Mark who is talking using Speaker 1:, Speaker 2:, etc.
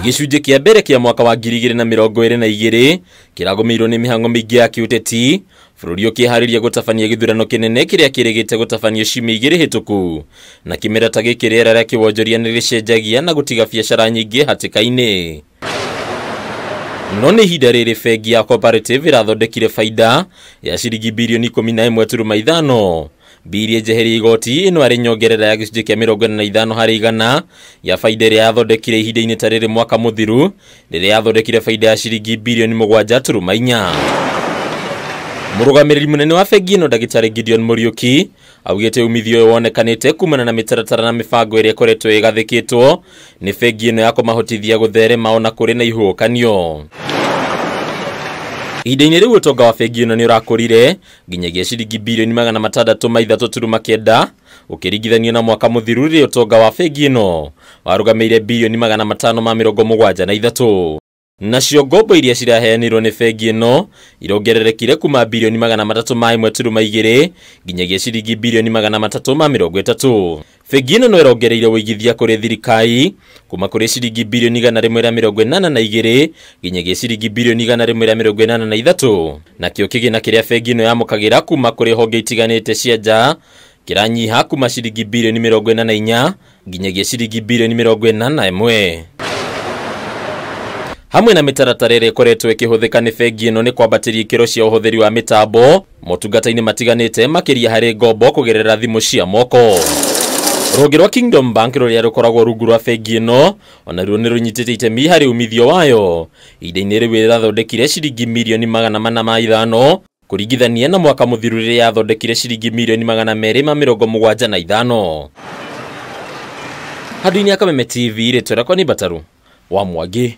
Speaker 1: Gĩcunjĩ kĩa mbere kĩa mwaka wa 2022 kĩragũmĩirwo nĩ mĩhang'o mĩingĩ ya kĩũteti, bũrũri ũkĩharĩria gũtabania gĩthurano kĩnene kĩrĩa kĩrĩgĩte gũtabanio ciumia igĩrĩ hĩtũku. Na kĩmera ta gĩkĩ rĩera rĩa kĩwonjoria nĩ rĩcenjagia na gũtiga biacara nyingĩ hatĩka-inĩ. No nĩ ihinda rĩrĩ bengi ya Cooperative ĩrathondekire baida ya ciringi birioni 11.5 birie njeherie igoti ĩno arĩ nyongerera ya gĩcunjĩ kĩa 45 harĩ igana ya baida ĩrĩa yathondekire ihinda-inĩ ta rĩrĩ mwaka mũthiru rĩrĩa yathondekire baida ya ciringi birioni 7.4. Mũrũgamĩrĩri mũnene wa bengi ĩno ndagĩtarĩ Gideon Muriuki augĩte umithio ũyũ wonekanĩte kumana na mĩtaratara na mĩbango ĩrĩa ĩkoretwo ĩgathĩkĩtwo nĩ bengi ĩno ya kũmahotithia gũtherema ona kũrĩ na ihuhũkanio. Ihinda-inĩ rĩu ũtonga wa bengi ĩno nĩ ũrakũrire nginyagia ciringi birioni 603.9 ũkĩringithanio na mwaka mũthiru rĩrĩa ũtonga wa bengi ĩno warũgamĩire birioni 573. Nacio ngombo iria ciraheanirwo nĩ bengi ĩno irongererekire kuma birioni 301.2 nginyagia ciringi birioni 330. Bengi ĩno no ĩrongereire ũigithia kũrĩ thirikari kuma kũrĩ ciringi birioni 182 nginyagia ciringi birioni 183. Nakĩo kĩgĩna kĩrĩa bengi ĩno yamũkagĩra kuma kũrĩ honge itiganĩte cia nja kĩranyiha kuma ciringi birioni 44 nginyagia ciringi birioni 41. Hamwe na mĩtaratara ĩrĩa ĩkoretwo ĩkĩhũthĩka nĩ bengi ĩno nĩ kwambatĩria ikĩro cia ũhũthĩri wa mĩtambo motungata-inĩ matiganĩte makĩria harĩ ngombo kũgerera thimũ cia moko. Rũhonge rwa Kingdom Bank rũrĩa rũkoragwo rungu rwa bengi ĩno onaruo nĩ rũnyitĩte itemi harĩ umithio wayo. Ihinda-inĩ rĩu ĩrathondekire ciringi mirioni 405 kũringithania na mwaka mũthiru rĩrĩa yathondekire ciringi mirioni 275. Handũ-inĩ ya Kameme TV, rĩtwa rĩakwa nĩ Mbataru wa Mwangi.